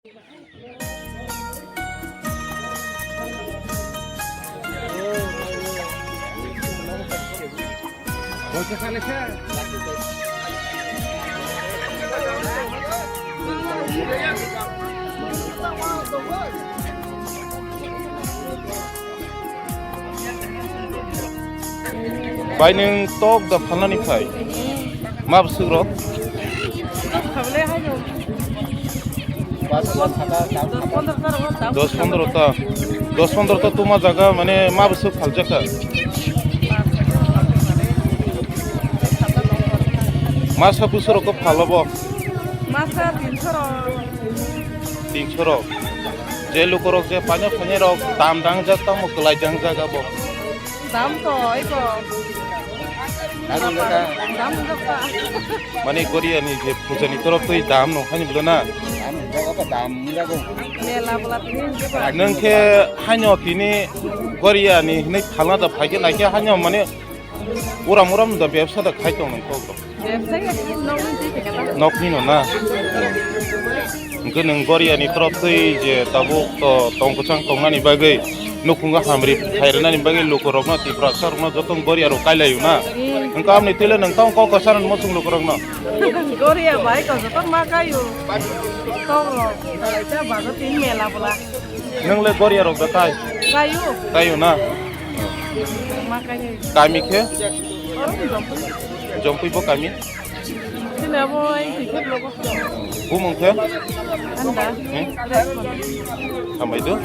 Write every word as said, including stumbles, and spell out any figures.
Bai, nwng tok da phalnani phai? Ma bwswk rok? Dos pondro ta. Dos pondro ta tuma jaga mane ma bwswk phaljakha? Masa bwswk rok phalo bo? Masa tinsho rok. Tinsho rok. Je lukorok je paino phainai rok dam dangjak tamo kwlai dangjak abo. Dam to eko. Dam wngkha. Dam wngkha. Mane Goriani je pujani torop twi dam no hani bwlana? Dam wngkha, eko dam wngkha. Mela bwla tini wngkha. Nwng khe haino tini Goriani hinwi phalna da phaikhe naikhe haino mane uram uram da bebsa da khai tong nang kok. Bebsa ya, nokni twi khe ta. Nokni no na? Hwnkhe nwng Goriani torop twi je tabuk to tong kwchang tongnani bagwi nukhungo hamri khairwnani bagwi lukurokno, Tiprasarokno joto Goriarok kailaio na? Hmm. Hwnkhe amni twile nwng tong kok kwcharo muchung lukurokno? Goria bai ko joto ma kaio. Tong rok, ta bago tin mela bwla. Nwng le Goriarok da kai? Kaio. Kaio na? Ma kaio. Kami khe? Oro Jompui. Jompui bo kami? Sini abo ai tiket logo. Bumung khe? Anda. Hmm? Hambai do.